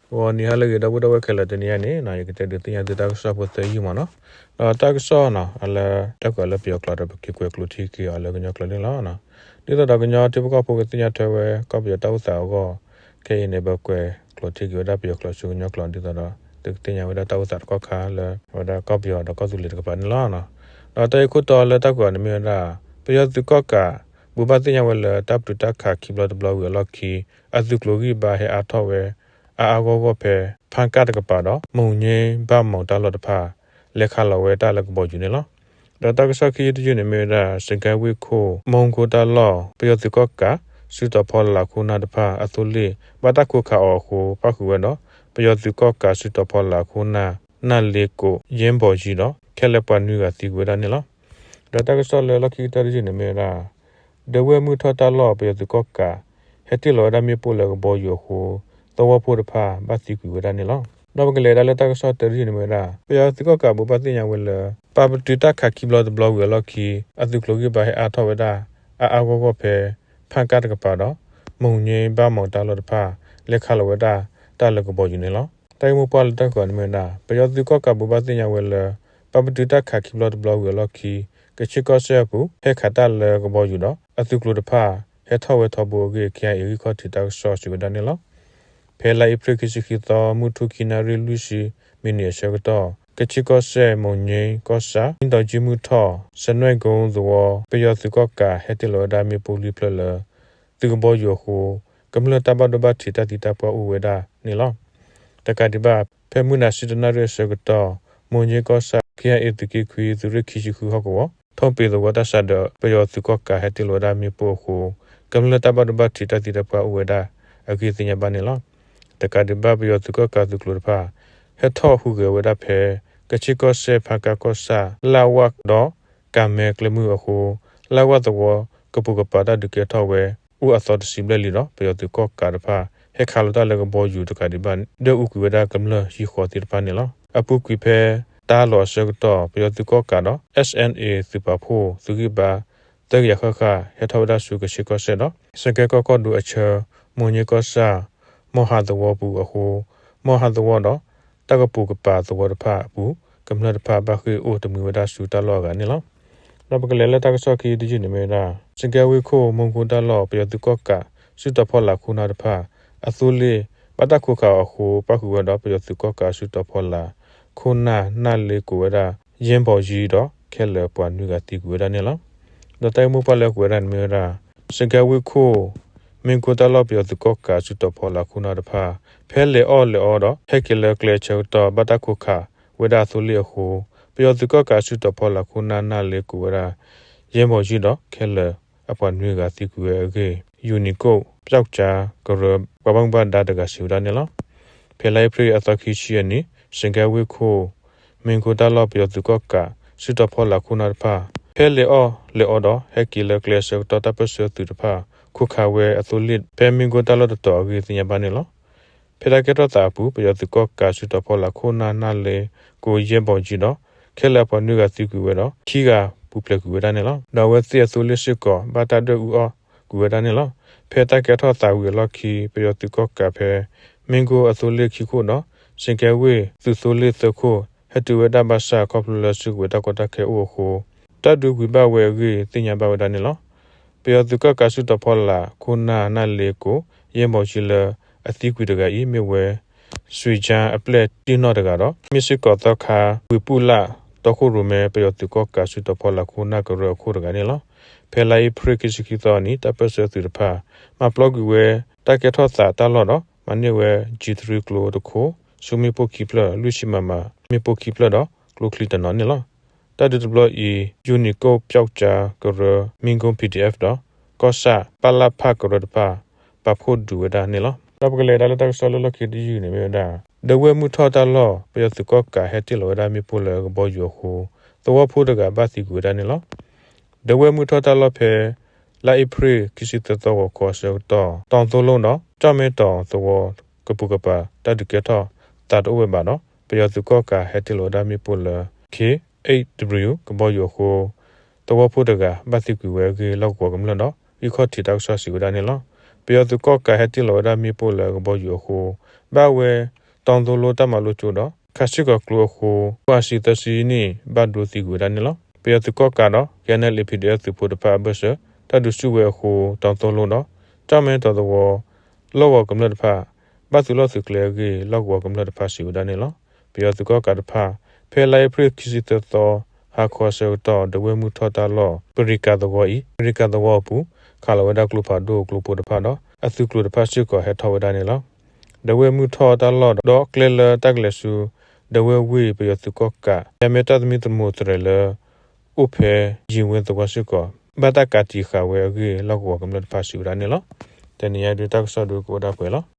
ဂီၤနံၤဟါလၢအဂ့ၤ ဒီပုၢ်ဒီဝဲၢ်ခဲလၢာ်, တနံၤအံၤန့ၣ် ယကတဲဒုးသ့ၣ်ညါသုတၢ်ကစီၣ်ဖိသၢယုၢ်မးနီၤ. ဒီးတၢ်ကစီၣ်နီၤ အလၢတၢ်ကွဲးလၢပယီၤကျိာ်ဒီး ပက့ၤကွဲးကျိာ်ထံက့ၤအီၤလၢကညီကျိာ်န့ၣ်လီၤ. ဒ်သိးဒီးကညီထံဖိကီၢ်ဖိကသ့ၣ်ညါထွဲဝဲ ကီၢ်ပယီၤတၢ်အိၣ်သးအဂီၢ်, ခဲအံၤန့ၣ် ပကွဲးကျိာ်ထံက့ၤဝဲဒၣ်ပယီၤကျိာ်ဆူကညီကျိာ် ဒ်သိးဒီး သုကသ့ၣ်ညါဝဲဒၣ်တၢ်အိၣ်သးတကီၢ်ခါလၢ အဝဲဒၣ်ကီၢ်ပယီၤဒီးကီၢ်သူလ့ၤတကပၤန့ၣ်လီၤ. ဒီးတၢ်ဂ့ၢ်ခိၣ်တီလၢတၢ်ကွဲးအီၤန့ၣ်မ့ၢ်ဝဲဒၣ် ပယီၤသုးကီၣ်ကး ဘိးဘၣ်သ့ၣ်ညါဝဲလၢ တၢ်ပတုာ်တၢ်ခးခံဘျီတဘျီဝံၤအလီၢ်ခံ အသုးကျိၤဂံၢ်ဘါဟဲအါထီၣ်ဝဲ အါအါဂီၢ်ဂီၢ်ဖဲ ဖၣ်ကၣ်တကပၤဒီး မိၢ်ည့ဘၣ်မီၤတၢ်လီၢ်တဖၣ် လဲၤခးလီၤဝဲတၢ်လၢကဘီယူၤန့ၣ်လီၤ. ဒီးတၢ်ကစီၣ်ခံယုၢ်တယုၢ်န့ၣ်မ့ၢ်ဝဲဒၣ် စကဲဝ့ၢ်ခိၣ် မူကီၢ်တၢ်လီၢ် ပယီၤသုးကီၣ်ကး စုတီၤဖီလာ်ခိၣ်နၢ်တဖၣ် အသိလ့ၣ် ဘၣ်တၢ်ခိးခးအီၤအဃိ ပၣ်ဃုာ်ဝဲဒီး ပယီၤသုးကီၣ်ကးစုတီၤဖီလာ်ခိၣ်နၢ် နၢ်လ့ကိး ယ့ဘီယံဒီး ခဲလၢာ်ပှၤနွံဂၤသံကွံာ်ဝဲဒၣ်န့ၣ်လီၤ. ဒီးတၢ်ကစီၣ်လၢလီၢ်ခံကတၢၢ်တယုၢ်န့ၣ်မ့ၢ်ဝဲဒၣ် ဒဝဲၢ်မုၢ်ထီၣ်တၢ်လီၢ် ပယီၤသုးကီၣ်ကး ဟဲတ့ၢ်လီၤဝဲဒၣ်မ့ၣ်ပိၢ်လၢကဘီယူၤအဃိ သဝီဖိတဖၣ်ဘၣ်သံကွံာ်ဝဲဒၣ်န့ၣ်လီၤ. ဒီးပကလဲၤဒၣ်လၢတၢ်ကစီၣ်တၢတယုၢ်န့ၣ်မ့ၢ်ဝဲဒၣ် ပယီၤသုးကီၣ်ကးဘိးဘၣ်သ့ၣ်ညါဝဲလၢ ပာ်ပတုာ်တၢ်ခးခံဘျီတဘျီဝံၤအလီၢ်ခံ အသုးကျိၤဂံၢ်ဘါဟဲအါထီၣ်ဝဲဒၣ် အါအါဂီၢ်ဂီၢ်ဖဲ ဖၣ်ကၣ်တကပၤဒီး မိၢ်ည့ဘၣ်မီၤတၢ်လီၢ်တဖၣ် လဲၤခးလီၤဝဲဒၣ်တၢ်လၢကဘီယူၤန့ၣ်လီၤ. တၢ်ဂ့ၢ်မိၢ်ပှၢ်လၢတၢ်ကွဲးအီၤန့ၣ်မ့ၢ်ဝဲဒၣ် ပယီၤသုးကီၣ်ကးဘိးဘၣ်သ့ၣ်ညါဝဲလၢ ပာ်ပတုာ်တၢ်ခးခံဘျီတဘျီဝံၤအလီၢ်ခံ ကဆ့ကီၢ်စဲၣ်အပူၤ ဟဲခးတၢ်လၢကဘီယူၤဒီး အသုးကျိၤတဖၣ် ဟဲထီၣ်ဝဲထီဘိအဂ့ၢ် ခ့ၣ်အဲၣ်အံၤ ဂံၢ်ခီၣ်ထံးတၢ်ကစီၣ်စံးဝဲဒၣ်န့ၣ်လီၤ. ဖဲလါအ့ဖြ့ၣ်ခံဆံခံသီ မုၢ်ထူၣ်ခံနၣ်ရံၣ်လွံၢ်ဆံမံးနံးအဆၢကတီၢ် ကဆ့ကီၢ်စဲၣ် မိၢ်ည့ကီၢ်ဆၣ် မံတီၤကၠံမုၢ်ထီၣ် စနဲၣ်ကိသဝီ ပယီၤသုးကီၣ်ကးဟဲတ့ၢ်လီၤဝဲဒၣ်မ့ၣ်ပိၢ်လွံၢ်ဖျၢၣ်လၢ သုးကဘီယူၤအဃိ ကမျၢၢ်တၢ်ဘၣ်ဒိဘၣ်ထံးတၢ်သံတၢ်ပှၢ်အိၣ်ဝဲဒၣ်န့ၣ်လီၤ. တကးဒံးဘၣ် ဖဲမုၢ်နၤဆံတနၣ်ရံၣ်အဆၢကတီၢ် မိၢ်ည့ကီၢ်ဆၣ် ခ့ၣ်အဲၣ်အံၤ သုးက့ခွံ သုးရ့ၣ်ခံဆံဃုဟီၣ်ကဝီၤ ထိၣ်ပ့ၤသဝီတၢ်ဆါဒီး ပယီၤသုးကီၣ်ကးဟဲတ့ၢ်လီၤဝဲဒၣ်မ့ၣ်ပိၢ်အဃိ ကမျၢၢ်တၢ်ဘၣ်ဒိဘၣ်ထံးတၢ်သံတၢ်ပှၢ်အိၣ်ဝဲဒၣ်အဂ့ၢ်သ့ၣ်ညါဘၣ်န့ၣ်လီၤ. တကးဒံးဘၣ် ပယီၤသုးကီၣ်ကးသုးကျိၤတဖၣ် ဟဲထီၣ်ဟူးဂဲၤဝဲဒၣ်ဖဲ ကဆ့ကီၢ်စဲၣ် ဖၣ်ကၣ်ကီၢ်ဆၣ် လၣ်ဝၣ်ဒီး ကၤမဲကျဲမုၢ်အဃိ လၣ်ဝၣ်သဝီကပိာ်ကပၤတၢ်ဒုးကဲထီၣ်ဝဲ အိၣ်အသီတဆံဘျဲၣ်လံဒီး ပယီၤသုးကီၣ်ကးတဖၣ် ဟဲခးလီၤတၢ်လၢကဘီယူၤတကးဒံးဘၣ် ဒွဲၣ်အူကွံာ်ဝဲဒၣ်ကမျၢၢ်ဟံၣ်ဃီသ့ၣ်တဖၣ်န့ၣ်လီၤ. အပူၤကွံာ်ဖဲတၢ်လီၢ်အဆၢကတီၢ် ပယီၤသုးကီၣ်ကးဒီး SNA သုးပာ်ဖှိၣ်သုးဂံၢ်ဘါ သၢကယၤဃၣ်ဃၣ် ဟဲထီၣ်ဝဲဒၣ်ဆူကဆ့ကီၢ်စဲၣ်ဒီး စကဲကီၢ်ကီၢ်ဒိအဆၢ မိၢ်ည့ကီၢ်ဆၣ် မီၢ်ဟးသဝီပူၤအဃိ မီၢ်ဟးသဝီဒီး တၢ်ကပိာ်ကပၤသဝီတဖၣ်အပူၤ ကမျၢၢ်တဖၣ်ဘၣ်ဃ့ၢ်အိၣ်တမှံဝဲဒၣ်ဆူတၢ်လီၢ်အဂၤန့ၣ်လီၤ. ဒီးပကလဲၤလၢတၢ်ကစီၣ်ခံတယုၢ်န့ၣ်မ့ၢ်ဝဲဒၣ် စကဲဝ့ၢ်ခိၣ် မူကီၢ်တၢ်လီၢ် ပယီၤသုးကီၣ်ကး စုတီၤဖီလာ်ခိၣ်နၢ်တဖၣ် အသိလ့ၣ် ဘၣ်တၢ်ခိးခးအီၤအဃိ ပၣ်ဃုာ်ဝဲဒီး ပယီၤသုးကီၣ်ကးစုတီၤဖီလာ် ခိၣ်နၢ် နၢ်လ့ကိးဝဲဒၣ် ယ့ဘီယံဒီး ခဲလၢာ်ပှၤနွံဂၤသံကွံာ်ဝဲဒၣ်န့ၣ်လီၤ. ဒီးတၢ်ဂ့ၢ်မိၢ်ပှၢ်လၢအကွဲးဝဲဒၣ်န့ၣ်မ့ၢ်ဝဲဒၣ် စကဲဝ့ၢ်ခိၣ် မူကီၢ်တၢ်လီၢ် ပယီၤသုးကီၣ်ကးစုတီၤဖီလာ်ခိၣ်နၢ်တဖၣ် ဖဲလဲၤအီၣ်လဲၤအီဒီး ဟဲက့ၤလၢကျဲအဆၢကတီၢ် ဘၣ်တၢ်ခိးခးဝဲဒၣ်အသိလ့ၣ်အဃိ ပယီၤသုးကီၣ်ကးစုတီၤဖီလာ်ခိၣ်နၢ် နၢ်လ့ကိးဝဲဒၣ် ယ့ဘီယံဒီး ခဲလၢာ်အပှၤနွံဂၤသံကွံာ်ဝဲအဂ့ၢ် ယူၤနံၤကိၣ် ပျီကၠါကရၢ ပှၤဘၣ်မူဘၣ်ဒါတဂၤစံးဝဲဒၣ်န့ၣ်လီၤ. ဖဲလါအ့ဖြ့ၣ်အသီခံဆံအနံၤ စကဲဝ့ၢ်ခိၣ် မူကီၢ်တၢ်လီၢ်ပယီၤသုးကီၣ်ကး စုတီၤဖီလာ်ခိၣ်နၢ်တဖၣ် ဖဲလဲၤအီၣ်လဲၤအီဒီး ဟဲက့ၤလၢကျဲအဆၢကတီၢ် တၢ်ပၢၢ်ဆၢသုးတဖၣ် ခိးခးဝဲအသိလ့ၣ် ဖဲမူကီၢ်တၢ်လီၢ်တတီၤအဂ့ၢ်သ့ၣ်ညါဘၣ်န့ၣ်လီၤ. ဖဲတၢ်ကဲထီၣ်သးအပူၤ ပယီၤသုးကီၣ်ကးစုတီၤဖီလာ်ခိၣ်နၢ် နၢ်လ့ကိး ယ့ဘီယံဒီး ခဲလၢာ်အပှၤနွံဂၤသံကွံာ်ဝဲဒီး ခံဂၤပူၤဖျဲးကွံာ်ဝဲဒၣ်န့ၣ်လီၤ. ဒီးအဝဲသ့ၣ်အသိလ့ၣ်စ့ၢ်ကီး ဘၣ်တၢ်ဒွဲၣ်အူအီၣ်ကွံာ်ဝဲဒၣ်န့ၣ်လီၤ. ဖဲတၢ်ကဲထီၣ်သးဝံၤအလီၢ်ခံ ပယီၤသုးကီၣ်ကးဖဲ မူကီၢ်အသိလ့ၣ်ခံခိၣ်ဒီး စကဲဝ့ၢ်သုးသိလ့ၣ်သၢခိၣ် ဟဲတုၤဝဲဒၣ်ဘၣ်ဆၣ် ခီဖျိလၢစုကဝဲၤတၢ်ကီတၢ်ခဲအိၣ်အဃိ တၢ်ဒုးဝံၤဘၣ်ဝဲအဂ့ၢ်သ့ၣ်ညါဘၣ်ဝဲဒၣ်န့ၣ်လီၤ. ပယီၤသုးကီၣ်ကးစုတီၤဖီလာ်ခိၣ်နၢ် နၢ်လ့ကိး ယ့ဘီယံလၢအသံကွံာ်တဂၤအံၤ မ့ၢ်ဝဲ စွံၣ်ကၠါအပျဲၢ်တံၢ်နီၢ်တဂၤဒီး မ့ၢ်စ့ၢ်ကီးသီခါ ဝံၤပူၣ်လၢ်တီခိၣ်ရိၣ်မဲ ပယီၤသုးကီၣ်ကးစုတီၤဖီလာ်ခိၣ်နၢ်ကရၢအခိၣ်တဂၤန့ၣ်လီၤ. ဖဲလါအ့ဖြ့ၣ်ခံဆံခံသီအနံၤ တၢ်ပၢၢ်ဆၢသုးတဖၣ် မၤပျီကွံာ်ဝဲ တၢ်ကဲထီၣ်သးတၢ်လီၢ်ဒီး မၤန့ၢ်ဝဲ G three ကျိတခိၣ် ဆူမ့ၣ်ပိၢ်ခံဖျၢၣ် လွံၢ်ဆံ MM မ့ၣ်ပိၢ်ခံဖျၢၣ်ဒီး ကျိချံတနီၤန့ၣ်လီၤ. တၢ်ဒုးတဘျီအံၤ ယူၤနံၤကိၣ် ပျီကၠါကရၢ မံကိၣ် PDF ဒီး ကီၢ်ဆၣ် ပလဖ ကရၢတဖၣ် ပာ်ဖှိၣ်ဒုးဝဲဒၣ်န့ၣ်လီၤ. ဒီးပကလဲၤဒၣ်လၢတၢ်ကစီၣ်လၢလီၢ်ခံတယုၢ်န့ၣ်မ့ၢ်ဝဲဒၣ် ဒဝဲၢ်မုၢ်ထီၣ်တၢ်လီၢ် ပယီၤသုးကီၣ်ကးဟဲတ့ၢ်လီၤဝဲဒၣ်မ့ၣ်ပိၢ်လၢကဘီယူၤအဃိ သဝီဖိတဂၤဘၣ်သံကွံာ်ဝဲဒၣ်န့ၣ်လီၤ. ဒဝဲၢ်မုၢ်ထီၣ်တၢ်လီၢ်ဖဲ လါအ့ဖြ့ၣ်ခံဆံသၢသီဂီၤခီအဆၢကတီၢ် တီၤသိလိဒီး ကၠီၣ်မဲတီၤသဝီကပိာ်ကပၤ တၢ်ဒုးကဲထီၣ်သးတအိၣ်ဝဲဘၣ်ဒီး ပယီၤသုးကီၣ်ကးဟဲတ့ၢ်လီၤဝဲဒၣ်မ့ၣ်ပိၢ်လၢ K eight W ကဘီယူၤအဃိ သဝီဖိတဂၤ ဘၣ်သံကွံာ်ဝဲအဂ့ၢ် လီၢ်ကဝီၤကမျၢၢ်ဒီး ဂံၢ်ခီၣ်ထံးတၢ်ကစီၣ်စံးဝဲဒၣ်န့ၣ်လီၤ. ပယီၤသုးကီၣ်ကးဟဲတ့ၢ်လီၤဝဲဒၣ်မ့ၣ်ပိၢ်လၢကဘီယူၤအဃိ ဘၣ်ဝဲ တီသိလိတၢ်မၤလိကၠိဒီး ခးစ့ၢ်ကီးကျိအဃိ ပှၤဆံသၢဆံနံၣ် ဘၣ်ဒိသံကွံာ်ဝဲဒၣ်န့ၣ်လီၤ. ပယီၤသုးကီၣ်ကးဒီး ကဲနဲလ်အ့ဖံးဒ့အၣ်သုးဖိတဖၣ်အဘၢၣ်စၢၤ တၢ်ဒုးဆူၣ်ဝဲအဃိ တီသိလိဒီး ကၠီၣ်မဲတီသဝီ လီၢ်ကဝီၤကမျၢၢ်တဖၣ် ဘၣ်သုးလီၢ်သုးကျဲအဂ့ၢ် လီၢ်ကဝီၤကမျၢၢ်တဖၣ်စံးဝဲဒၣ်န့ၣ်လီၤ. ပယီၤသုးကီၣ်ကးတဖၣ် ဖဲလါအ့ဖြ့ၣ်ခံဆံသၢသီ ဟါခီဆၢကတီၢ် ဒဝဲၢ်မုၢ်ထီၣ်တၢ်လီၢ် ပရံးကၤသဝီအံၤ ပရံးကၤသဝီအပူၤ ခးလီၤဝဲဒၣ်ကျိဖးဒိၣ်ကျိဖိတဖၣ်ဒီး အသုးကျိၤတဖၣ်စ့ၢ်ကီးဟဲထီၣ်ဝဲဒၣ်န့ၣ်လီၤ. ဒဝဲၢ်မုၢ်ထီၣ်တၢ်လီၢ်ဒီးကျဲလၢတၢ်ကလဲၤဆူ ဒဝဲၢ်ဝ့ၢ် ပယီၤသုးကီၣ်ကး ကဲမဲတၢ်သမံသမိးသရဲးလၢ အိၣ်ဖဲယံၤဝ့သဝီစ့ၢ်ကီး ဘၣ်တၢ်ကးတံာ်ဃာ်ဝဲအဂ့ၢ် လီၢ်ကဝီၤကမျၢၢ်တဖၣ်စံးဝဲဒၣ်န့ၣ်လီၤ. တနံၤအံၤဒုးတၢ်ကစီၣ်ဒုးကအိၣ်ဒၣ်ပှဲၤလီၤ.